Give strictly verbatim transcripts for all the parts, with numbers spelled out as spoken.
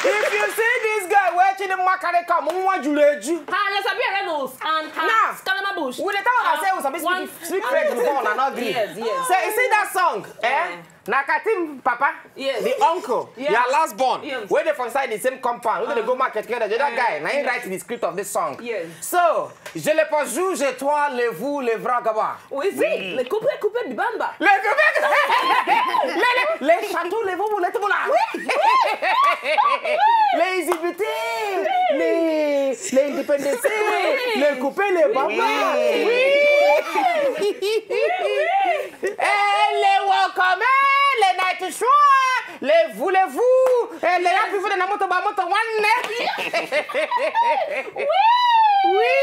If you see this guy wey Chidimma carry come, nwa juleju. Her Lasabi Reynolds and her Nah. Skalama Bush. We dey talk about say we sabi speak, speak French before, una no gree. Yes, yes. So you see that song, eh? Na Katim papa, Yes. the uncle, Yes. your last born, Yes. wey dey for inside the same compound, wey dey go market together. The other Eh, guy, na him yes. write the script of this song. Yes. So, je le pas juge toi, le vous, le vragaba. Oui, si, le couple, couple du bamba. Le couple, le, le, le château, le vous, le tout là. Les invités, les, les indépendants, le couple, le bamba. Oui. Eh, le welcome, eh, le night show, le voulez-vous, eh, le happy for the na moto ba moto one. Oui.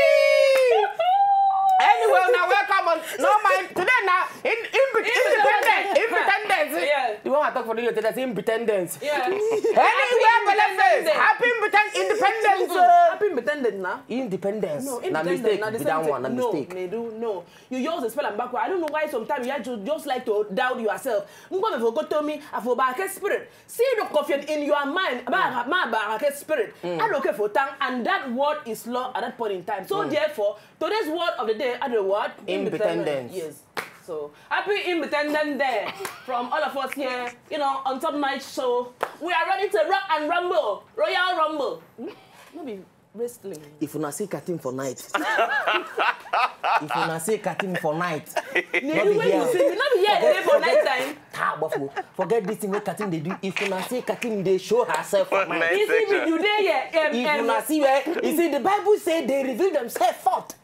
Anyway, now welcome on. No mind today now. In, in, independence, independence. Yeah. The one I talk for the youth, that's independence. Yeah. Anywhere, Happy Independence Day. Happy independence. Happy independence now. Independence. No, Na independence, mistake, na the be same that thing. one, na No, mistake. They do no. You yours is spell and backward. I don't know why sometimes you have to just like to doubt yourself. Ngwa me for go to me, I for back spirit. See the coffin in your mind, ma ma back spirit. I don't care for tongue, and that word is law at that point in time. So therefore, today's word of the day, are the word Independence. Yes. So happy Independence Day from all of us here. You know, on top night show, we are ready to rock and rumble, royal rumble. Hmm? No be wrestling. If una see Katim for night, if una see Katim for night, The no way be you here. see me, no be here dey for night time. Ah, but for, forget this thing wey Katim dey do. If una see Katim dey show herself for night, You see me, you dey here. Em, if em. una see where, you see the Bible say they reveal themselves forth.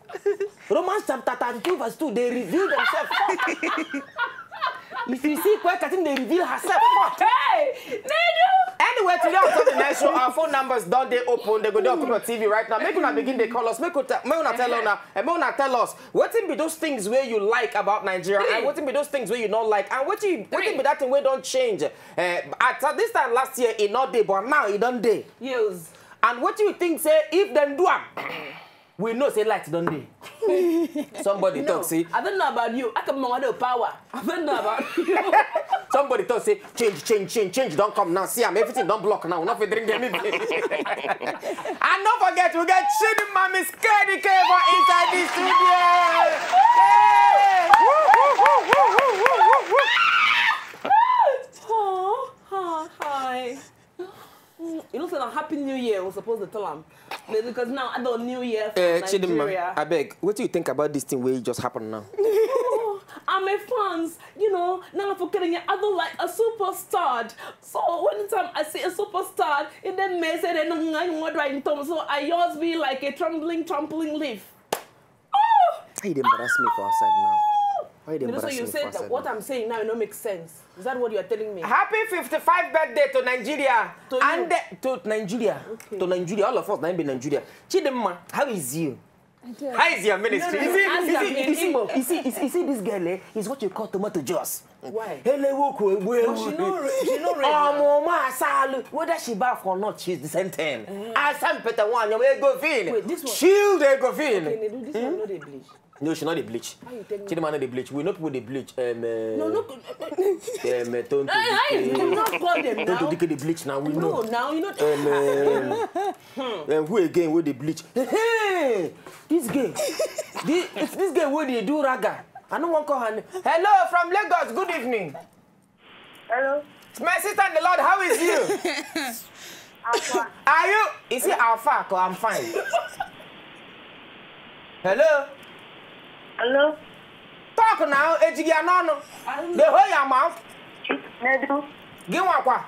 Romans chapter thirty-two verse two, they reveal themselves forth. If you see where Katim dey reveal herself forth. Hey, they do. Anyway, today on top the night show, our phone numbers don dey open. They go dey on top of T V right now. Make una begin dey call us. Make una, make una tell una, and make una tell us wetin be those things wey you like about Nigeria, and wetin be those things wey you no like, and wetin wetin be that thing wey don change. Eh, at, at this time last year, e no dey, but now e don dey. Yes. And wetin you think say if dem do am, we know say light don dey. Somebody No, talk say I don't know about you. I can more the power. I don't know about you. Somebody talk say change, change, change, change don come now. See am, everything don block now. We no fit drink anything. And don't forget, we get Chidimma Miss K D K for inside the studio. Hey! Oh, hi, hi. Mm, you know, say a happy new year. We're supposed to tell them because now I don't new year for Eh, Chidimma, Nigeria. I beg. What do you think about this thing where it just happened now? I'm a fans, you know, now for getting I don't like a superstar. So when time I see a superstar, it then may say then what do I in terms. So I just be like a trembling, trampling leaf. Oh! Why you dey embarrass me for outside now? Why you dey You know, so embarrass you me said for that outside what now? I'm saying now, it don't make sense. Is that what you're telling me? Happy fifty-five birthday to Nigeria. To you. And the, to Nigeria. Okay. To Nigeria. All of us, na be Nigeria. Chidimma, how is you? How is your ministry? No, no, You see, no, you see, ask you see, you see, you see, you see this girl, eh, is what you call tomato juice. Why? Hele wo ko egbu No, ewu. she no re-, she no ready now. Ọmọ ma salu, whether she baff or not, she's the same thing. Eh. Asam pete one, your ego feel. Wait, this one Shield ego feel. Okay, Nedu, this one no dey bleach. No, she no dey bleach. How you take me? Chidimma no dey bleach. We know people dey bleach. Um, uh, No, no, no, no. um, uh, Tonto Hey, hey, Dike. you not call them Tonto now. Dike dey bleach now. We No, know. now you know. Um, um, um, who again wey dey bleach? Hey, hey, this girl. This, it's this girl wey dey do raga. I no wan call her name. Hello, from Lagos. Good evening. Hello. My sister in the Lord, how is you? I'm fine. Are you? Is it how far? 'Cause I'm fine. Hello? Hello? Talk now, ejighị ya n'ọnụ. They hold your mouth. Nedu. Gị nwakwa.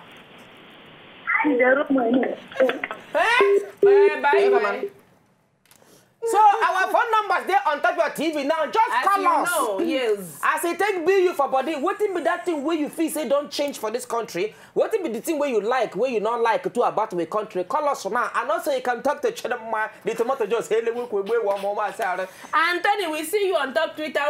Hi, the room. Eh? Eh, bye, Hey, bye. man. So our phone numbers dey on top your T V now. Just As call you us. Know, yes. As e take be you for body, wetin be that thing wey you feel say don change for this country? Wetin be the thing wey you like, wey you no like too about the country? Call us now. And also you can talk to Chidinma, the tomato juice. Hele, we, we, we, one more, one more, sorry. Anthony, we see you on top Twitter.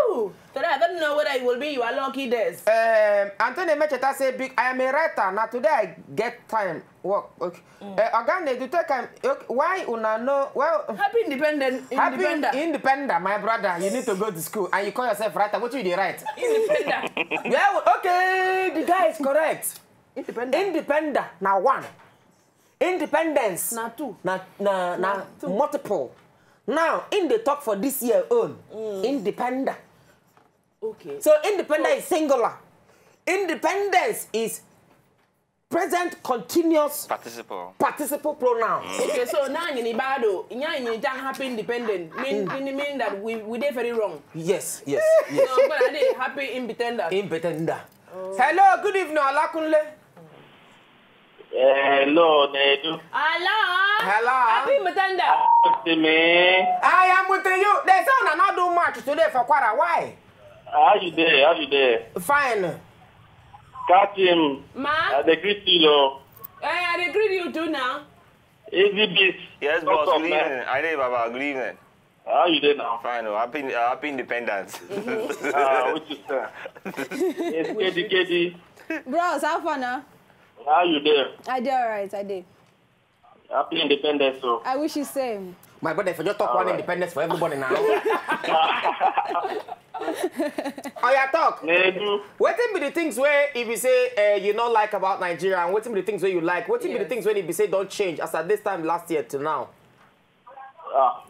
Woo! Today I don't know whether it will be your lucky days. Um, Anthony Mecheta say, "Big, I am a writer. Now today I get time work." Okay. Uh, Oga Nedu, take am. Okay. Why una no? Well, Happy independent. happy Independent. independent, my brother. You need to go to school and you call yourself writer. What you dey write? Independent. Well, okay, the guy is correct. Independent. Independent na one. Independence Na two. Na na na two. Multiple. Now, in the talk for this year own, independent. Okay. So independent is singular. Independence is present continuous Participle. Participle pronoun. Okay, so now in Ibado, in Ibado, happy independent mean mean, mean that we we dey very wrong. Yes, yes, yes. So but I dey happy independent. Independent. Hello, good evening, Olakunle. Hello, Nedu. Hello. Hello. Happy independent. See me. I am with you. They say una not do much today for Kwara. Why? How you dey? How you dey? Fine. Catch him. Ma, I dey greet you, o. eh, I dey greet you too now. Easy beat. Yes, What's boss. up, Good man? Evening. I dey, Baba. Good evening. How you dey now? Fine. Oh, happy, uh, happy independence. Ah, which is uh, it's K D K D. Bros, how far now? How you dey? I dey alright, I dey. Happy independence, so. I wish you same. My brother, if you just talk one Alright. Independence for everybody now. Oh, yeah, talk. Nedu. Wetin be the things wey if you say uh, you no like about Nigeria, and wetin be the things wey you like? Wetin be the Yes. Things wey if you say don change as at this time last year till now? Ah.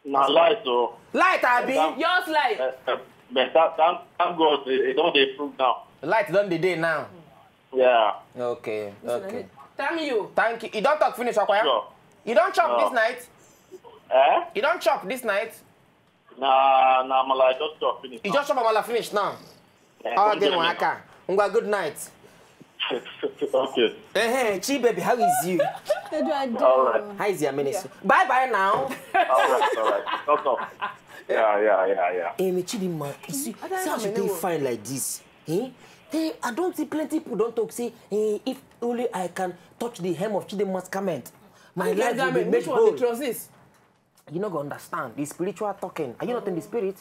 Na light, o. Light, abi? Thank- Yours life. Uh, uh, but thank, thank, thank God, e e don dey improve now. Light don dey dey now. Yeah. Okay, okay. Thank you. Thank you. You don talk finish, Okoya? Sure. You don chop No. This night? Eh? You don chop this night? Na na my light just chop finish. You just chop amala finish now? Eh, How don't again, tell me. Waka? Ngwa, good night. Okay. Hey, Chi baby, how is you? Edu, I dey. Alright. How is your ministry? Bye bye now. Alright, alright. Talk, talk. Yeah, yeah, yeah, yeah. Hey, me Chidinma, you see, I don't see how know she my dey name. Fine like this. Eh? Hey, I don see plenty people don talk say, hey, if only I can touch the hem of Chidinma's garment, my Which life will be garment? made Which one? The whole. Trousers. You no go understand the spiritual talking. Are you not in the spirit?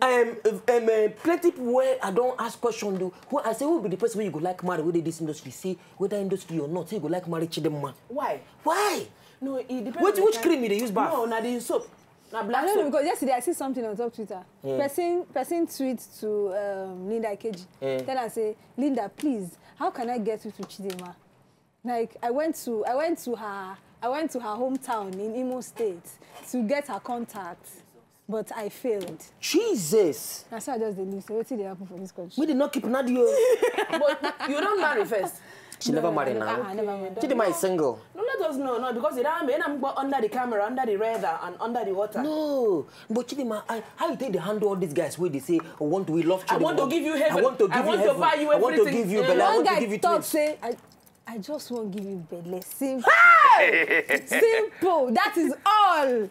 Um, um, uh, plenty people wey I don ask question do. Who I say who be the person wey you go like marry wey dey this industry? Say whether industry or not, say you go like marry Chidinma. Why? Why? No, it depends. Which on the which kind. Cream you dey use bath? No, na the soap. Na I black don't know soap. Because yesterday I see something on top Twitter. Yeah. Person person tweet to um, Linda Ikeji. Yeah. Tell her say, Linda, please, how can I get you to Chidinma? Like I went to I went to her I went to her hometown in Imo State to get her contact, but I failed. Jesus. Na so I just dey look say wetin dey happen for this country. We did not keep Nadia. But you don marry first. She never married I never, now. ah, I never married. Chidinma is single. No, let us know now because you don't have any under the camera, under the radar, and under the water. No, but Chidinma, I, how you take dey handle all these guys wey dey say, "I want to, we love Chidinma. I want to give you I heaven. want to give I you want to heaven. buy you I want to everything." give you Eh. belle. I One want to guy give you talk twins." Say I I just wan give you belle. Simple. Simple. That is all.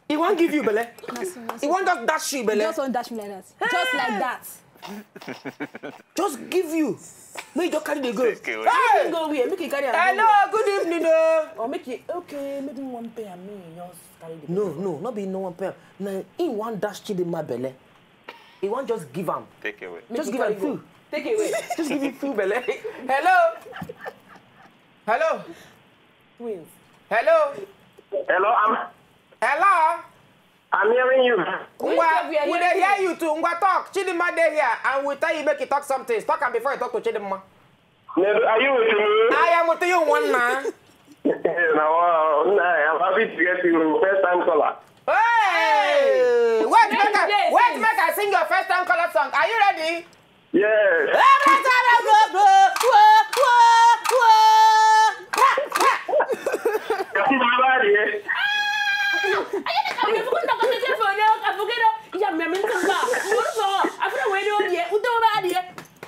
He wan give you belle. Na so- na so- He wan just dash you He belle. just wan dash me like that. Just like that. Just give you. Make you just carry dey go. Take away. Make him go where? Make him carry am go where? Hello, good evening o. Or make it okay, maybe one pay and me just carry the No, no, not be no one pay. Na him wan dash Chidinma belle. He wan just give am. Take away. Make Just him give carry am go. Full. Take away. Just give him full belle. Hello. Hello. Twins. Hello. Hello, I'm Hello. I'm hearing you. Ngwa, We are we dey hearing hear you too. Ngwa, talk. Chidinma dey here, and we tell you make you talk something. Talk am before you talk to Chidinma. Nedu, are you with me? I am with you, one man. Na wow, na, I'm happy to get you. First time caller. Hey! Wait, Let make me I, play wait, sing. Make I sing your first time caller song. Are you ready? Yes. Everybody, eh?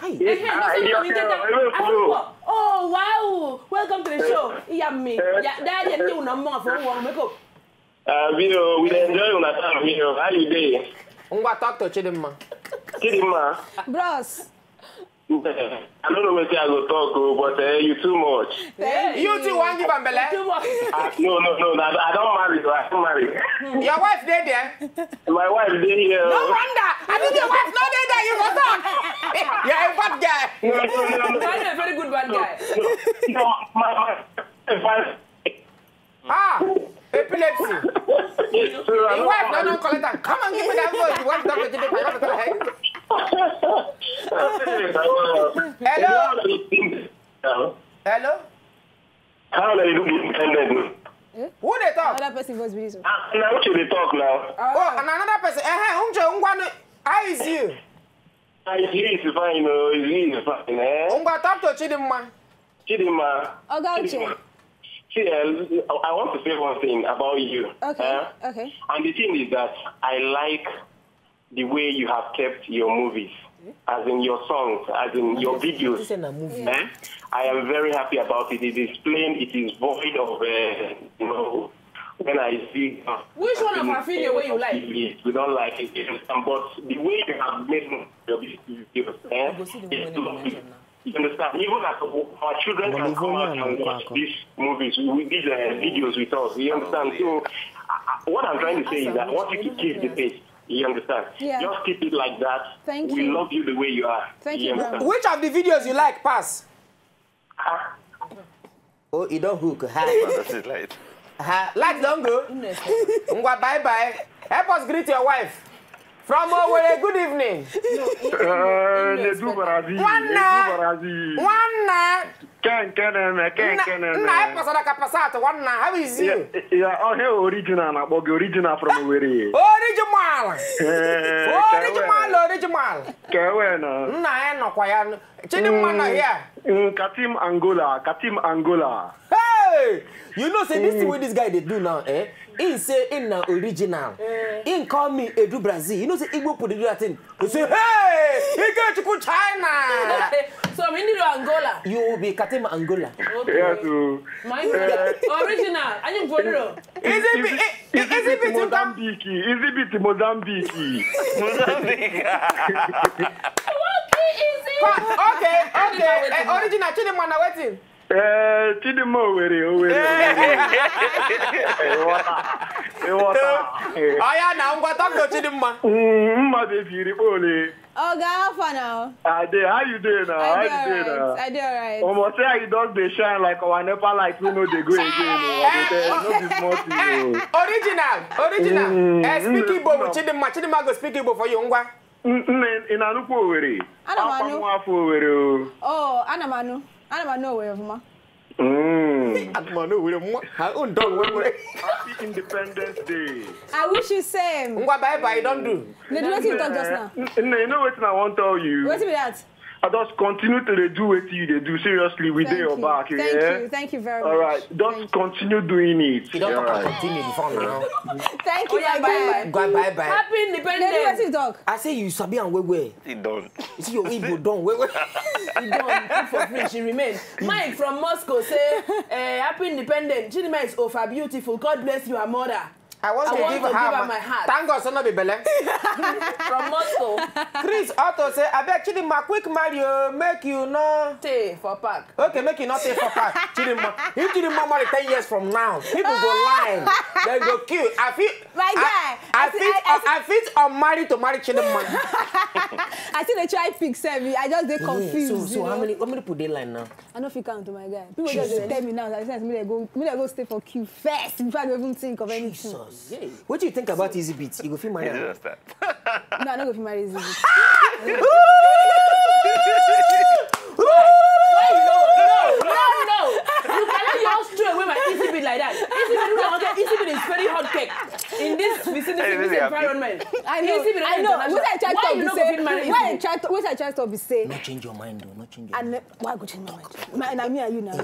Hey. Ah, you okay? Oh, wow. Welcome to the show. Me. Yeah, daddy, you know more for one. Make up. Uh, Vio, we dey enjoy una time here. How you dey? Ngwa, talk to Chidimma. Chidimma. Bros. I don't know wetin I go talk o, but uh, you too much. Thank you. You too wan give am belle? Too much. Uh, no, no, no, no, I don't marry, I don't marry. Your wife dey there? My wife dey here. No wonder. I think your wife no dey there, you go talk. You're a bad guy. No, no, no, no. Why you a very good bad guy? No, no, my, my, my, Ah, epilepsy. Your wife no don collect am. Come and give me that phone. You want to talk to the people? Hello? Hello? How are you doing? Who dey talk? Another person voice be this one. Ah, now what you dey talk now? Oh, and another person. Eh, eh, Umche, Ungwanu, how is you? Ah, it's fine, oh, it's fine, eh? Ngwa, talk to Chidimma. Chidimma. Oga Uche. Chidimma. See, uh, I want to say one thing about you. Okay, eh? Okay. And the thing is that I like the way you have kept your movies, as in your songs, as in your videos. This is a movie. Eh? I am very happy about it. It is plain, it is void of, uh, you know, when I see. Which one of her video wey you like? We don't like it, but the way you have made your videos, eh? You go see the one wey you mention now. You understand? Even as our children can come out and watch these movies, with these uh, videos with us. You understand? So, uh, uh, what I'm trying to say is that I want you to keep the pace. You understand? Yeah. Just keep it like that. Thank you. We love you the way you are. Thank you very much. Which of the videos you like pass? Ah. Oh, e don hook. Ha. What does it like? Ha. Light don go. Ngwa, bye bye. Help us greet your wife. From Owerri, good evening. Eh, Nedu Barazi, Nwanna. Nedu Barazi. Nwanna. Ken, ken, eme, ken, ken, eme. Nna, ị pasara ka pasat, nwanna. How is you? Yeah, yeah, oh, hey, original na-akpọ gị, original from Owerri. Original. Eh, original, original. Kewe na. Nna, anyị nọkwa ya. Chidimma na here. Mm, Katim Angola, Katim Angola. Hey! You know say this thing wey this guy dey do now, eh? He say he na original. He call me Edu Brazil. You know say Igbo people dey do that thing. They say, "Hey, Ikechukwu China." So, I'm in Angola. You will be Katim Angola. Okay. Yes, o. My original. Anyị mfọdụrụ. Is it, is it, is it Mozambique? Is it Mozambique? Mozambique. Okay, okay. Eh, original Chidimma na wetin? Eh, Chidimma Owerri, Owerri, Owerri. Ịghọta, ịghọta. Oya na, ngwa, talk to Chidimma. Mm, mmadụ ebiri kpole. Oga, how far now? I dey. How you dey now? How you dey now? I dey alright. Omo, say how you just dey shine like our NEPA light wey no dey go again o. I dey tell you, no be small thing o. Original, original. Mm, eh, speak Igbo with Chidimma. Chidimma go speak Igbo for you, ngwa. Nne, ị na-anụkwa Owerri? Ana m anụ. Akwa m afọ Owerri o. Oh, ana m anụ. Ana m anụ Owerri ọfụma. Mm. Ana m anụ Owerri ọfụma. Her own dog well well. Happy Independence Day. I wish you same. Ngwa, bye bye, don't do. They do wetin you talk just now. Nne, you know wetin I wan tell you? Wetin be that? I just continue to dey do wetin you dey do. Seriously, we dey your back. Thank you. Thank you very much. All right, just continue doing it. You don talk and continue before now. Thank you, my guy. Bye bye. Happy Independence. They do wetin you talk. I say you sabi am well well. He don. You see your Igbo don well well. He don. Cook for fridge, he remain. Mike from Moscow say, eh, "Happy Independence. Chidimma is over beautiful. God bless you, her mother." I want to give her my heart. Thank God, so no be belle. From Moscow. Chris Otto say, "Abeg, Chidimma, quick marry o, make you no tey for park." Okay, make you no tey for park. Chidimma, if Chidimma marry ten years from now, people go line. They go queue. I fit, my guy, I fit, I fit unmarry to marry Chidimma. I still dey try pick sef. I just dey confused. So, so how many, how many people dey line now? I no fit count, my guy. People just dey tell me now that since me dey go, me dey go stay for queue first before I go even think of anything. Jesus. What do you think about Easy Beat? You go fit marry am? No, I no go fit marry Easy Beat. Why you no? No, no, no, no. You cannot just throw away my Easy Beat like that. Easy Beat, Easy Beat is very hot cake in this vicinity, this environment. I know, I know. What I try to talk be say, what I try to, what I try to talk be say. No change your mind, though. No change your mind. Why I go change my mind? My, na me and you now.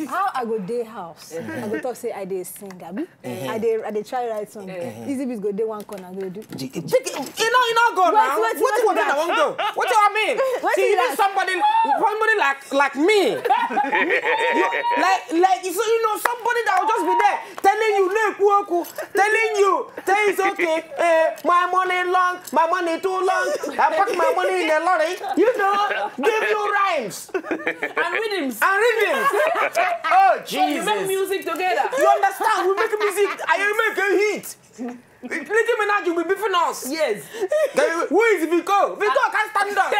How I go dey house? I go talk say I dey sing, abi? I dey, I dey try write song. Easy Beat go dey one corner, go dey do. You know, you know, go now. What you want? I won't go. What do I mean? See, you need somebody, somebody like like me. You, like, like, so, you know, somebody that will just be there telling you, "Look, woku," telling you, "Say it's okay, eh, my money long, my money too long, I pack my money in a lorry," you know, give you rhymes And rhythms. and rhythms. Oh, So you make Jesus. Music together. You understand? We make music and you make a hit. Nicki Minaj will be beefing us. Yes. Then who is Vico? Vico can't stand up.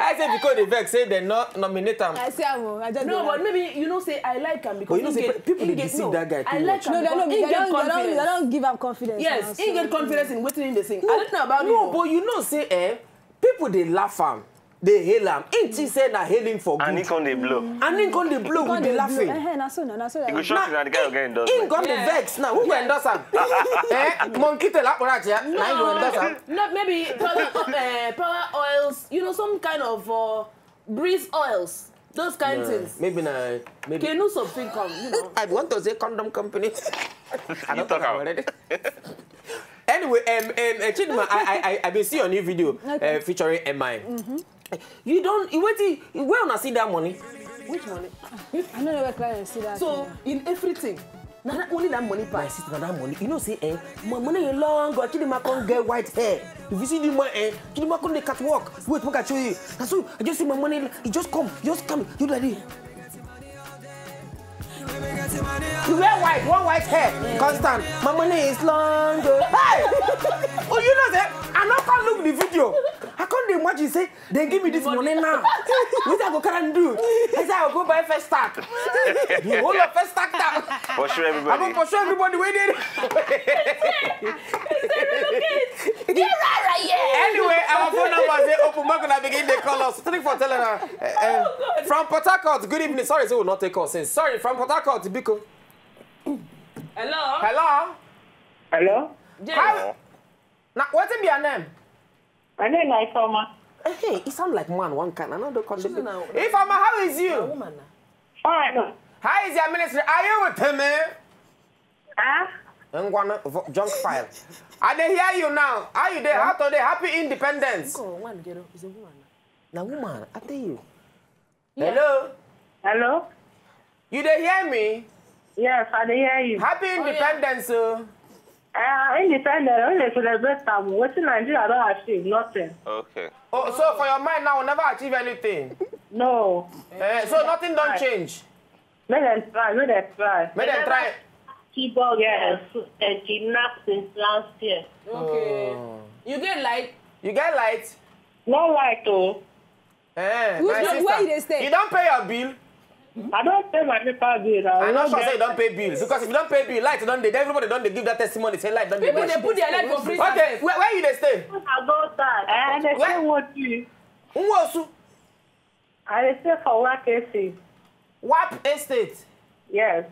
I said Vico dey vex say dem no nominate am. I see am o. I just No, dey but laugh. Maybe you know say I like am But because you know he say get, people he dey get, deceive no, that guy I too like much. am No, they because don't, he they get don't, they don't, they confidence. don't give am confidence. Yes, now, he so- get confidence in wetin he dey sing. I don't know about No, you. But you know say eh, people dey laugh am, dey hail am. Him think say na hailing for And he good. Come dey blow. And him come dey blow Come with dey the blow. laughing. Eh, eh, na so na, na so You go that. shock you na the guy will get endorsed. Him come dey vex now. Who go endorse am? Eh, monkey tail apparach ya. Na him go endorse am. No, maybe power, uh, power oils. You know, some kind of uh, breeze oils. Those kind of things. Maybe na maybe. Kenu something come, you know. I want to say condom company. I You don't talk talk am. Already. Anyway, um, um, uh, Chidinma, I, I, I, I been see your new video uh, featuring M I. You don't, you wait, where una see that money? Which money? I don't know where clients see that. So thing. In everything, na that, only that money My pass. Sister, na that money. You know say, eh, my money is long, but Chidinma can't get white hair. If you see the man, eh, Chidinma can't dey catwalk. Wait, make I show you. Na so I just see my money, it just come, just come. You like this. You wear white, one white hair, constant. My money is long. Oh. Hey! Oh, you know that? I not come look the video. I can't imagine say they give me this money now. What I go can do? I say I go buy first start. The whole of first start now. Pursue I go everybody. pursue everybody where they. Anyway, our phone number is open. Make una begin dey call us. Three for telling her. Uh, uh, from Port Harcourt. Good evening. Sorry, so we will not take calls since. Sorry, from Port Harcourt, Biko. Hello. Hello. Hello? Yes. How? Now, what is your name? My name is Ifeoma. Hey, it sound like man one kind. I know the country. She's now- Ifeoma, how is A you? Woman. Now. Fine. How is your ministry? Are you with me? Huh? Ngwana, vo- junk file. I dey hear you now. How you dey? How today? Happy Independence. Oh, one girl is a woman. Now, woman, I tell you. Hello. Hello? You dey hear me? Yes, I dey hear you. Happy Independence, oh. Uh, independent, when they celebrate am, wetin Nigeria don achieve, nothing. Okay. Oh, so for your mind now, we never achieve anything. No. Eh, so nothing don't change. Make dem try, make dem try. Make dem try. Chibok girls, they kidnap since last year. Okay. You get like You get light? No light o. Eh, Who's my not- sister. Where you dey stay? You don't pay your bill? I don pay my NEPA bill. I no not sure get- say you don't pay bill because if you don't pay bill, light don't dey. Everybody don't dey give that testimony. Say light don't dey. People they put their light for free. Okay, where, where you dey stay? I go that. I dey Where? Stay with you. Nwosu, I dey stay for work A C. W A P Estate. Yes.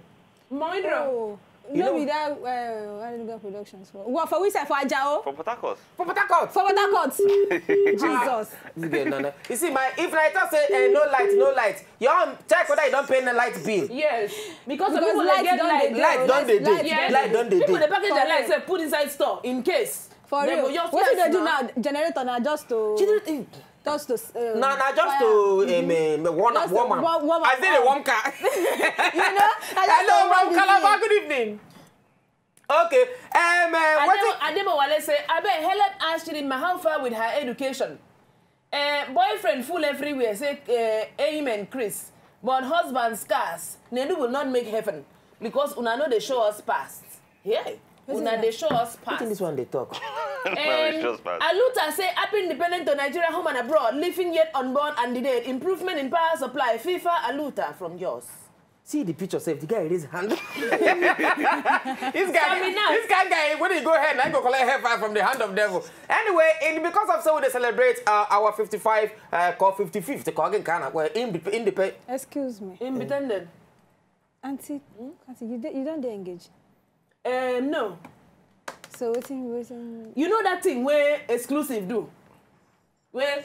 Moindra. Oh, You no know- be that uh, where they go productions for. What for? Which side for Ajao? For Port Harcourt. For Port Harcourt. For Port Harcourt. Jesus. This girl, Nana. You see, my if I talk say eh, no light, no light. You all check whether you don't pay the light bill. Yes. Because, some Because people light they get don light. dey Light dey. don't dey Light dey. don Light dey. don't dey People dey. they package their light, say put inside store in case. For They real. go just What should press they do now. Now? Generator now just to just to uh, No, no, just fire. to um, um, warm up, Just to warm up. warm- warm I up. say the warm car. You know, I just Hello, to from warm the Calabar. thing. Good evening. Okay. Um, uh, what Ademo, Ademo Wale say, "Abeg, help ask Chidinma how far with her education. Uh, boyfriend full everywhere. Say uh, amen, Chris. But husband scarce. Nedu will not make heaven because una know they show us past. Yeah, una they show us I think this past. One they talk. Now it's just bad. Aluta say, "Happy independent to Nigeria, home and abroad, living yet unborn and delayed. Improvement in power supply. FIFA Aluta from yours." See the picture, sef. The guy raise hand. This guy, Stamina. This kind guy, when he go ahead, I go collect hell fire from the hand of devil. Anyway, in because of so they celebrate uh, our fifty-five uh, call fifty-fifth, call again Ghana, well, independent. Excuse me, Independent. auntie, auntie, you dey, you don't dey engage. Um, no. So wetin wetin? You know that thing where exclusive do? Where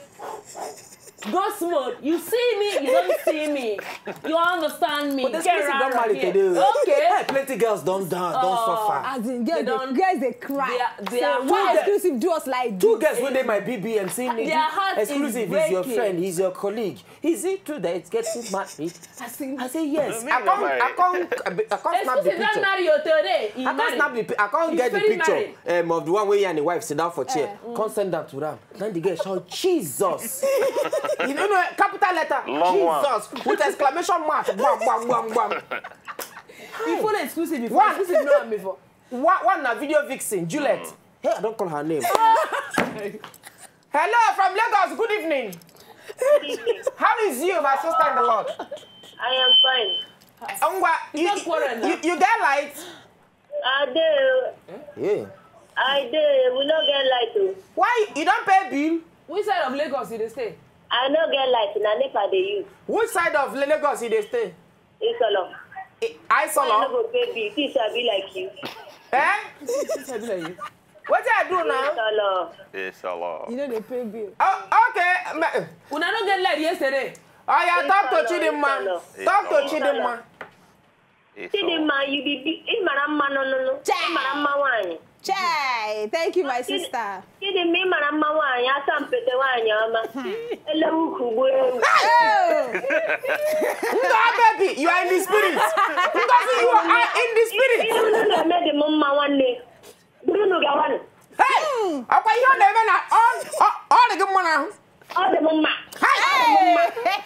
Ghost mode. You see me, you don't see me. You understand me? But the Get exclusive out don't of marry here. Today. Okay. Hey, plenty girls don't down, don't Oh. Suffer. As in, girls, They they, don't- girls, they cry. They are- they Say, are "Why hard. Exclusive do us like Two this?" Girls when they my B B M see me. Their heart is Exclusive is your breaking. Friend, he's your colleague. Is it true that it's getting married? As in, I say yes. No, me I no can't, marry. I can't, I can't snap the Exclusive don't picture. Marry you today. He I can't married. Snap the pi- I can't He's get the very picture married. Um, of the one where he and the wife sit down for chair. Eh, mm. Can't send that to them. Then the girl shout, "Jesus!" You don't know, capital letter, Long one. "Jesus!" With exclamation mark. Bam, bam, bam, bam. You follow Exclusive before. One. Exclusive know am before. One, one na video vixen, Juliet. Mm. Hey, I don't call her name. Hello, from Lagos. Good evening. Good evening. How is you, my sister in the Lord? I am fine. Ngwa, you, It's not quarrel now. You, you get light? I do. Yeah. I do. We no get light o. Why you don't pay bill? Which side of Lagos you dey stay? I no get light. Na NEPA dey use. Which side of Lagos you dey stay? Isolo. I Why I no Isolo. Go pay bill? This I be like you. Eh? This I be like you. Wetin I do now? Isolo. Isolo. You know they pay bill. Oh, okay. Ma- Una no get light yesterday. Oh yeah, talk to Isolo, Chidinma. Isolo. Talk to Isolo. Chidinma. Chidinma, you be big. Ị mara mma nụnụnụ. Chai. Ị mara mma nwaanyị. Chai, thank you, my Chidi- sister. Chidinma, ị mara mma nwaanyị, asampete nwaanyị ọma. Ele ukwu gbuo ewu. Oh. Ngozi, baby, you are in the spirit. Ngozi, you are in the spirit. Ihe unu na-eme dị m mma, nwanne. Buru unu gawanụ. Hey! Ọkwa ihe ọ na-eme na ọ, ọ, ọ dị gị mma n'ahụ. Ọ dị m mma. Hey!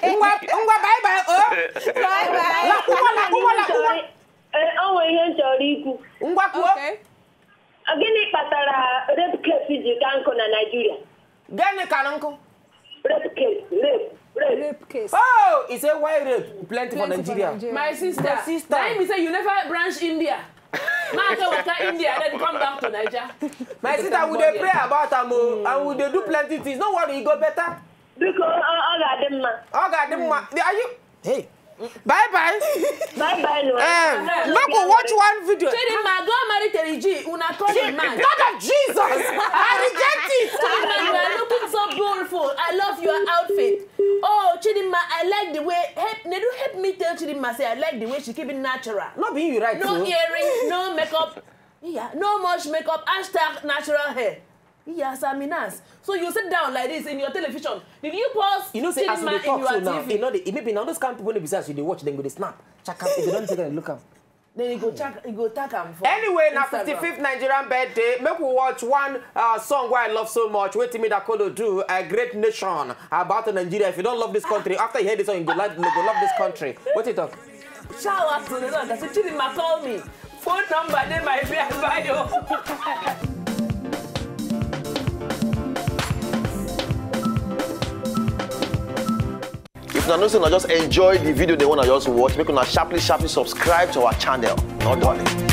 Ngwa, ngwa, bye bye, oh. Bye bye. Lakpuwa, lakpuwa, lakpuwa. Ee, o nwere ihe m chọrọ ikwu. Ngwa kwuo. Okay. Gịnị kpatara rape case ji ka nkụ na Nigeria? Gịnị ka nkụ? Rape case, rape, rape. Rape case. Oh, he say why rape plenty for Plenty for Nigeria. Nigeria. My sister, My sister. Na him be say you never branch India. Man go waka India, then come back to Niger. My sister, we dey pray about am o, and we dey do plenty things. No worry, e go better. Biko, ọ ọ ga-adị mma. Ọ ga-adị mma. Are you? Hey. Bye bye. Bye bye, no. Um, make we watch one video. Chidinma, go marry Terry G. Una call him man. God of Jesus. I reject it. Chidinma, you are looking so beautiful. I love your outfit. Oh, Chidinma, I like the way. Help, Nedu, help me tell Chidinma say I like the way she keep it natural. No be you right No too. Earring, no makeup. Yeah, no much makeup. Hashtag natural hair. Yes, I'm in us. So you sit down like this in your television. Did you pause You know, say as you Chidinma dey in talk your so now, T V? You know, they, maybe now those kind of people wey be say as you dey watch, dem go dey snap. Chaka, if you don't take a look am. Then you go check, you go tag am for Anyway, na Instagram. Fifty-fifth Nigerian birthday. Make we watch one uh, song wey I love so much. Wetin me that Kodo do, a great nation about Nigeria. If you don't love this country, after you hear this song, you go like, you go love this country. What you talk? Shout out to the Lord. I said, Chidinma, call me. Phone number dey my bio. If una know say una just enjoy the video, they wanna just watch, make una sharply, sharply subscribe to our channel. No darling.